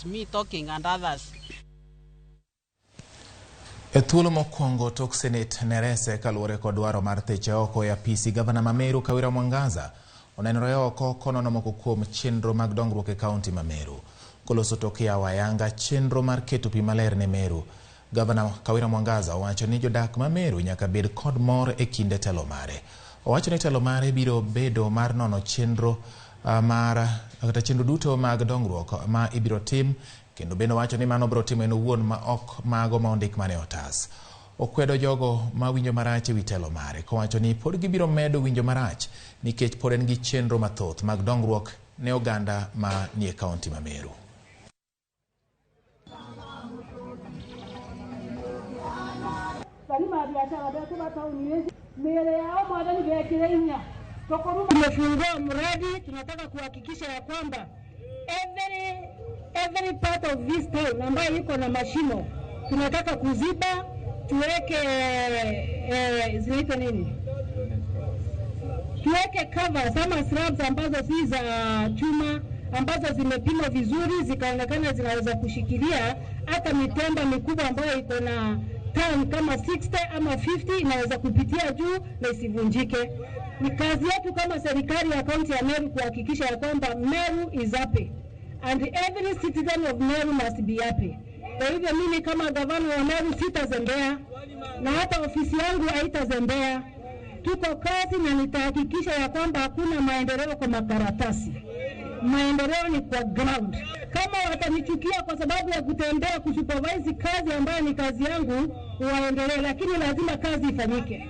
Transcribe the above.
is me talking and others. E thuolo mokwongo tok Senate nerese kaluwore kod dwaro mar thiche oko e apisi gavana ma Meru Kawira Mwangaza onenore oko konono moko kuom chenro mag dongruok e kaunti ma Meru. Koloso tok yawo ayanga chenro mar keto pi maler ne Meru. Gavana Kawira Mwangaza owacho ni jodak ma Meru nyaka bed kod mor e kinde telo mare. Owacho ni telo mare biro bedo mar nono chenro mar kata chenro duto mag dongruok ma ibiro tim kendo bende owacho ni mano biro timo en owuon ma ok mago ma ondik mana e otas. Okwedo jogo ma winjo marach ewi telo mare kowacho ni pod gibiro medo winjo marach nikech pod en gi chenro mathoth mag dongruok ne oganda ma nie kaunti ma Meru. Tumefungua mradi, tunataka kuhakikisha ya kwamba every part of this town ambayo iko na mashimo tunataka kuziba, tuweke zinaitwa nini, tuweke covers ama slabs ambazo si za chuma, ambazo zimepimwa vizuri zikaonekana zinaweza kushikilia hata mitemba mikubwa ambayo iko na ton kama 60 ama 50 inaweza kupitia juu na isivunjike. Ni kazi yetu kama serikali ya kaunti ya Meru kuhakikisha ya kwamba Meru is happy and every citizen of Meru must be happy. Kwa hivyo mimi kama gavana wa Meru sitazembea na hata ofisi yangu haitazembea. Tuko kazi na nitahakikisha ya kwamba hakuna maendeleo kwa makaratasi. Maendeleo ni kwa ground. Kama watanichukia kwa sababu ya kutembea kusupervise kazi ambayo ni kazi yangu, waendelee, lakini lazima kazi ifanyike.